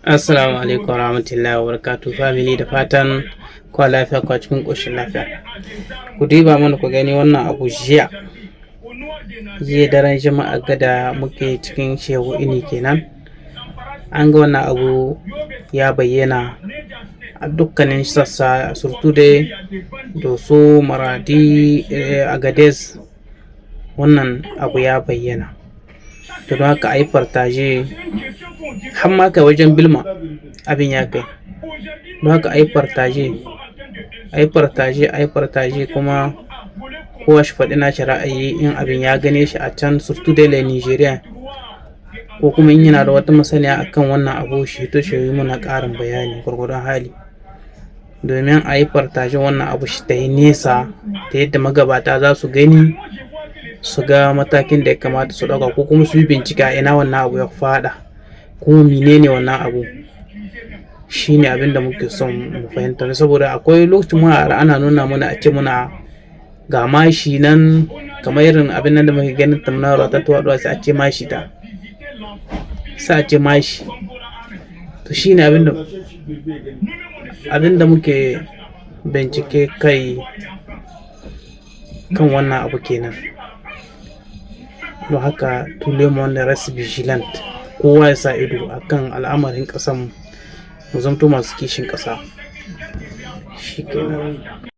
Assalamu alaikum warahmatullahi wabarakatuh, family. Da fatan kwa lafiya, kwa cikin ƙoshin lafiya. Ku duba mana ku gani wannan abu. Jiya jiya daren Juma'a gada muke cikin shehu ini kenan, an ga wannan abu ya bayyana a dukkanin sassa, surtout dai Doso, Maradi, Agadez, wannan abu ya bayyana. To, don haka a yi partage, har ma kai wajen Bilma abin ya kai. Don haka a yi partage, a yi partage, a yi partage, kuma kowa shi faɗi nashi ra'ayi in abin ya gane shi a can, surtout dai les Nigériens, ko kuma in yana da wata masaniya akan wannan abu, shi to shi yi muna ƙarin bayani gwargwadon hali, domin a yi partage wannan abu shi ta yi nesa, ta yadda magabata za su gani, su ga matakin da ya kamata su ɗauka, ko kuma su yi bincike a ina wannan abu ya faɗa, kuma menene wannan abu. Shine abin da muke son mu fahimta, saboda akwai lokacin muna yara ana nuna mana, a ce muna ga mashi nan, kamar irin abin nan da muke ganin tamnarwa ta tuwaɗuwa, sai a ce mashi ta, sai a ce mashi. To, shine abin da muke bincike kai kan wannan abu kenan. Don haka tout le monde reste vigilant, kowa ya sa ido akan al'amarin ƙasan mu, zamto masu kishin ƙasa. Shikenan.